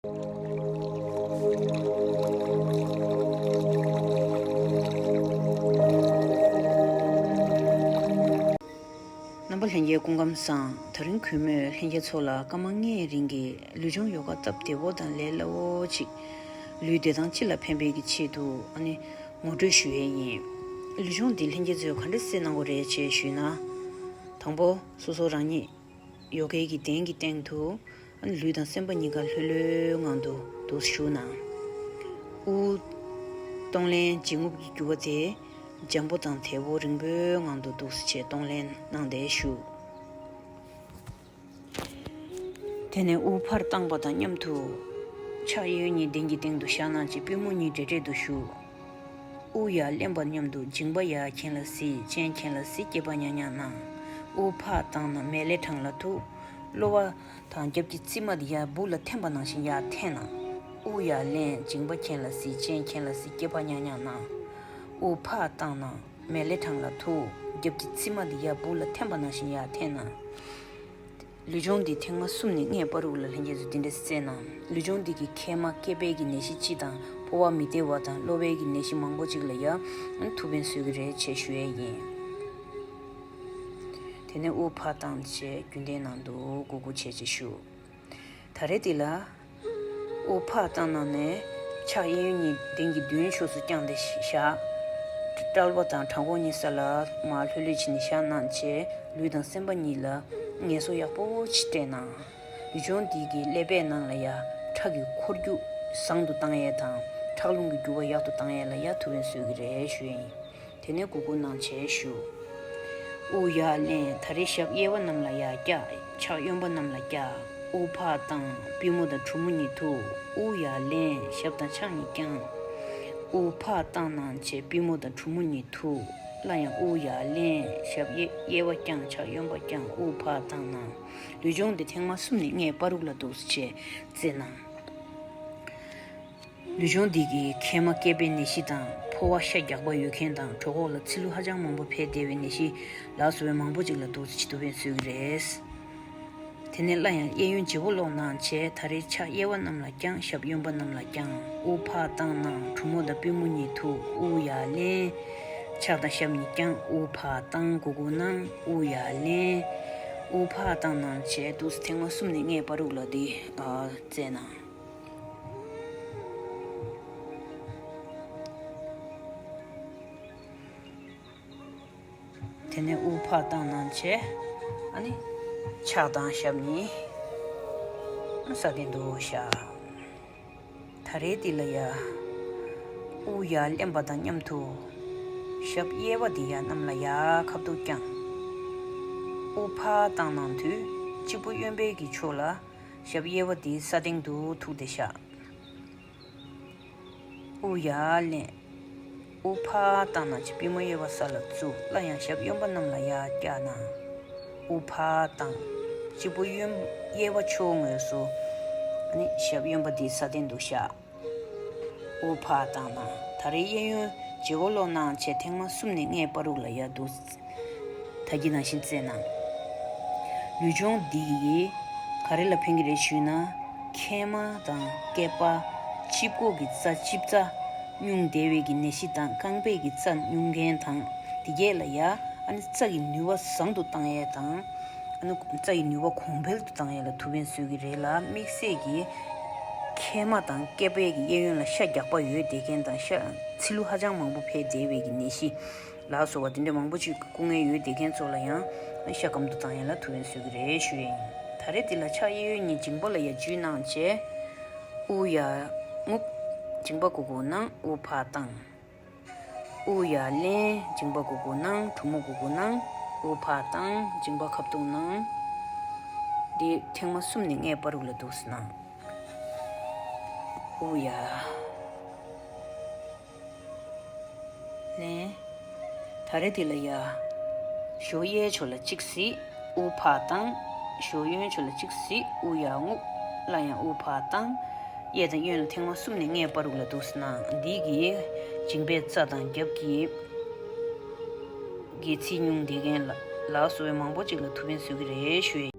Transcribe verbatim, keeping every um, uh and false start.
རྣམ་པ་ལྷན་རྒྱས་སྐུ་ཁམས་བཟང་། ད་རིང་གུས་མོས་ལྷན་རྒྱས་ཚོ་ལ་སྐར་མ་ལྔའི་རིང་གི་ལུས་སྦྱོང་ཡོ་ག་སྟབས་བདེ་བོ་དང་ལས་སླ་བོ་ཅིག་ལུས་བདེ་ཐང་སྤྱི་ལ་ཕན་པའི་གི་ཆེད་དུ་ཨ་ནི་ངོ་སྤྲོད་ཞུ་ཡས་ཡིན། ལུས་སྦྱོང་འདི་ལྷན་རྒྱས་ཚོས་ག་འདྲ་སེ་གནང་དགོས་རེད་ཅེས་ཞུས་ན། དང་པོ་སོ་སོ་རང་ཉིད་ཡོ་གའི་གི་གདན་གྱི་སྟེང་དུ་ལུས་དང་སེམས་པ་གཉིས་ཀ་ལྷོད་ལྷོད་ངང་དུ་འདུག་བཞུགས་ན། དབུགས་གཏོང་ལེན་འབྱིན་རྔུབ་ཀྱི་རྒྱུ་བ་དེ་འཇམ་པོ་དང་བདེ་བོ་རིང་པོའི་ངང་དུ་འདུག་སེ་བྱས་གཏོང་ལེན་གནང་སྟེ་བཞུགས། དེ་ནས་དབུགས་ཕར་བཏང་པ་དང་མཉམ་དུ་ཕྱག་གཡས་གཡོན་གཉིས་གདན་གྱི་སྟེང་དུ་བཞག་གནང་བྱས་པུས་མོ་གཉིས་འབྲེལ་འབྲེལ་དུ་བཞུགས། དབུགས་ཡར་ལེན་པ་མཉམ་དུ་མཇིང་པ་ཡར་གྱེན་ལ་གཟིགས། སྤྱན་གྱེན་ལ་གཟིགས། སྐེད་པ་མཉག་མཉག་གནང་། དབུགས་ཕར་བཏང་ན་མལ་ལས་བྲང་ལ་ཐུག་གློ་བ་དང་རྒྱབ་ཀྱི་རྩིབ་མ་དེ་ཡར་སྦུག་ལ་འཐེན་པ་ནང་བཞིན་ཡར་འཐེན་གནང་། དབུགས་ཡར་ལེན། མཇིང་པ་གྱེན་ལ་གཟིགས། སྤྱན་གྱེན་ལ་གཟིགས། སྐེད་པ་མཉག་མཉག་གནང་། དབུགས་ཕར་བཏང་ན་མལ་ལས་བྲང་ལ་ཐུག་རྒྱབ་ཀྱི་རྩིབ་མ་དེ་ཡར་སྦུག་ལ་འཐེན་པ་ནང་བཞིན་ཡར་འཐེན་གནང་། ལུས་སྦྱོང་འདི་ཐེངས་མ་གསུམ་ནས་ལྔའི་བར་དུ་ལ་ལྷན་རྒྱས་ཚོས་འདི་འདྲ་སེ་གནང་། ལུས་སྦྱོང་འདི་གིས་མཁལ་མ་སྐེད་པའི་གི་ནད་གཞི་སྤྱི་དང་ཕོ་བ་མི་བདེ་བ་དང་གློ་བའི་གི་ནད་གཞི་མང་པོ་ཅིག་ལ་ཡང་ཐུགས་ཕན་གསོས་ཀྱི་རེད་ཅེས་ཞུ་ཡས་ཡིན། དེ་ནས་དབུགས་ཕར་བཏང་བྱས་རྒྱུན་ལྡན་ནང་དུ་སྒུར་སྒུར་བྱས་བྱས་བཞུགས། ད་རེས་འདི་ལ་དབུགས་ཕར་བཏང་གནང་ནས་ཕྱག་གཡས་གཡོན་གཉིས་གདན་གྱི་མདུན་ཕྱོགས་སུ་བརྐྱངས་ཏེ་བཞག་གྲལ་པ་དང་བྲང་ཁོག་གཉིས་ས་ལ་མར་ལྷོད་ལྷོད་བྱས་ནས་བཞག་གནང་བྱས་ལུས་དང་སེམས་པ་གཉིས་ལ་ངལ་གསོ་ཡག་པོ་ཅིག་སྤྲད་གནང་། ལུས་སྦྱོང་འདི་གིས་ཀླད་པའི་ནང་ལ་ཡ་ཁྲག་གི་འཁོར་རྒྱུག་བཟང་དུ་བཏང་ཡས་དང་ཁྲག་རླུང་གི་རྒྱུ་བ་ཡག་ཏུ་བཏང་ཡས་ལ་ཡ་ཐུགས་ཕན་གསོས་ཀྱི་རེད་ཞུ་ཡས་ཡིན། དེ་ནས་སྒུར་སྒུར་གནང་བྱས་བཞུགས། དབུགས་ཡར་ལེན། ད་རེས་ཞབས་གཡས་པ་གནམ་ལ་ཡར་བཀྱག་ཕྱག་གཡོན་པ་གནམ་ལ་བཀྱག་དབུགས་ཕར་བཏང་། པུས་མོ་དང་གྲུ་མོ་གཉིས་ཐུག་དབུགས་ཡར་ལེན། ཞབས་དང་ཕྱག་གཉིས་བརྐྱང་། དབུགས་ཕར་བཏང་གནང་བྱས་པུས་མོ་དང་གྲུ་མོ་གཉིས་ཐུག་སླར་ཡང་དབུགས་ཡར་ལེན། ཞབས་གཡས་གཡས་པ་བརྐྱང་། ཕྱག་གཡོན་པ་བརྐྱང་། དབུགས་ཕར་བཏང་གནང་། ལུས་སྦྱོང་འདི་ཐེངས་མ་གསུམ་ནས་ལྔའི་བར་དུ་ལ་འདུག་སེ་བྱས་རྩེ་གནང་། ལུས་སྦྱོང་འདི་གིས་མཁལ་མ་སྐེད་པའི་ནད་གཞི་དང་ཕོ་བ་ཤ་རྒྱགས་པ་ཡོད་མཁན་དང་གྲོད་ཁོག་ལ་ཚིལ་ལུ་ཧ་ཅང་མང་པོ་འཕེལ་བསྡད་པའི་ནད་གཞི་ལ་སོགས་པའི་མང་པོ་ཅིག་ལ་འདུག་སེ་ཐུགས་ཕན་གསོས་ཀྱི་རེད། དེ་ནས་སླར་ཡང་གཡས་གཡོན་བརྗེ་པོ་ལོག་གནང་བྱས་ད་རེས་ཕྱག་གཡས་པ་གནམ་ལ་བརྐྱང་། ཞབས་གཡོན་པ་གནམ་ལ་བརྐྱང་། དབུགས་ཕར་བཏང་གནང་། གྲུ་མོ་དང་པུས་མོ་གཉིས་ཐུག་དབུགས་ཡར་ལེན། ཕྱག་དང་ཞབས་གཉིས་བརྐྱང་། དབུགས་ཕར་བཏང་། སྒུར་སྒུར་གནང་། དབུགས་ཡར་ལེན། དབུགས་ཕར་བཏང་གནང་བྱས་འདུག་སེ་ཐེངས་མ་གསུམ་ནས་ལྔའི་བར་དུ་ལ་འདི་རྩེ་གནང་། དེ་ནས་དབུགས་ཕར་བཏང་གནང་བྱས་ཨ་ནི་ཕྱག་དང་ཞབས་གཉིས་ས་སྟེང་དུ་བཞག་ད་རེས་འདི་ལ་ཡ་དབུགས་ཡར་ལེན་པ་དང་མཉམ་དུ་ཞབས་གཡས་པ་འདི་ཡ་གནམ་ལ་ཡ་ཁ་ཐུག་བརྐྱང་། དབུགས་ཕར་བཏང་གནང་དུས་སྤྱི་བོ་གཡོན་པའི་གི་ཕྱོགས་ལ་ཞབས་གཡས་པ་འདི་ས་སྟེང་དུ་ཐུག་སྟེ་བཞག་དབུགས་ཡར་ལེན། དབུགས་ཕར་བཏང་ན་ཅི་པུས་མོ་གཡས་པ་ས་ལ་བཙུགས། སླར་ཡང་ཞབས་གཡོན་པ་གནམ་ལ་ཡར་བཀྱག་ན། དབུགས་ཕར་བཏང་། སྤྱི་བོ་གཡོན་གཡས་པ་ཕྱོགས་ངོས་སུ། ཨ་ནི་ཞབས་གཡོན་པ་འདི་ས་སྟེང་དུ་བཞག་དབུགས་ཕར་བཏང་ན། ད་རེས་གཡས་གཡོན་བརྗེ་བོ་ལོག་གནང་བྱས་ཐེངས་མ་གསུམ་ནས་ལྔའི་བར་དུ་ལ་ཡར་འདུག་ད་གིན་ནང་བཞིན་རྩེ་གནང་། ལུས་སྦྱོང་འདི་ཡིས་ག་རེ་ལ་ཕན་གྱི་རེད་ཞུས་ན། མཁལ་མ་དང་སྐེད་པ། དཔྱི་མགོ་གི་རྩ་ལྕི་རྩ་རྙུང་བསྡད་པའི་གི་ནད་གཞི་དང་རྐང་པའི་གི་རྩ་རྙུང་མཁན་དང་དེ་གས་ལ་ཡ་ཨ་ནི་རྩ་གི་ནུས་པ་བཟང་དུ་བཏང་ཡས་དང་། ཨ་ནི་རྩ་ཡི་ནུས་པ་གོང་འཕེལ་དུ་བཏང་ཡས་ལ་ཐུགས་ཕན་གསོས་ཀྱི་རེད་ལ། དམིགས་བསལ་གྱིས་མཁལ་མ་དང་སྐེད་པའི་གི་གཡས་གཡོན་ལ་ཤ་རྒྱགས་པ་ཡོད་བསྡད་མཁན་དང་ཤ་ཚིལ་ལུ་ཧ་ཅང་མང་པོ་འཕེལ་བསྡད་པའི་གི་ནད་གཞི་ལ་སོགས་པ་དེ་འདྲ་མང་པོ་ཅིག་སྐུ་ངལ་ཡོད་བསྡད་མཁན་ཚོ་ལ་ཡང་ཤ་སྐམ་དུ་བཏང་ཡས་ལ་ཐུགས་ཕན་གསོས་ཀྱི་རེད་ཞུ་ཡས་ཡིན། ད་རེས་འདི་ལ་ཕྱག་གཡས་གཡོན་གཉིས་མཇིང་པ་ལ་ཡ་འཇུས་གནང་བྱས། དབུགས་ཡར་རྔུབ། མཇིང་པ་གུག་གུག་གནང་། དབུགས་ཕར་བཏང་། དབུགས་ཡར་ལེན། མཇིང་པ་གུག་གུག་གནང་། གྲུ་མོ་གུག་གུག་གནང་། དབུགས་ཕར་བཏང་། མཇིང་པ་ཁ་ཐུག་གནང་། འདི་ཐེངས་མ་གསུམ་ནས་ལྔའི་བར་དུ་ལ་འདུག་སེ་གནང་། དབུགས་ཡར་ལེན། ད་རེས་འདི་ལ་ཡ། གཞོགས་གཡས་ཕྱོགས་ལ་གཅིག་གཟིགས། དབུགས་ཕར་བཏང་། གཞོགས་གཡོན་ཕྱོགས་ལ་གཅིག་གཟིགས། དབུགས་ཡར་རྔུབ། སླར་ཡང་དབུགས་ཕར་བཏང་། གཡས་དང་གཡོན་ལ་ཐེངས་མ་གསུམ་ནས་ལྔའི་བར་དུ་ལ་འདུག་སེ་གནང་། འདི་གིས་མཇིང་པའི་རྩ་དང་རྒྱབ་ཀྱི་སྒལ་ཚིགས་རྙུང་བསྡད་མཁན་ལ་ལ་སོགས་པའི་མང་པོ་ཅིག་ལ་ཐུགས་ཕན་གསོས་ཀྱི་རེད་ཞུ་ཡས།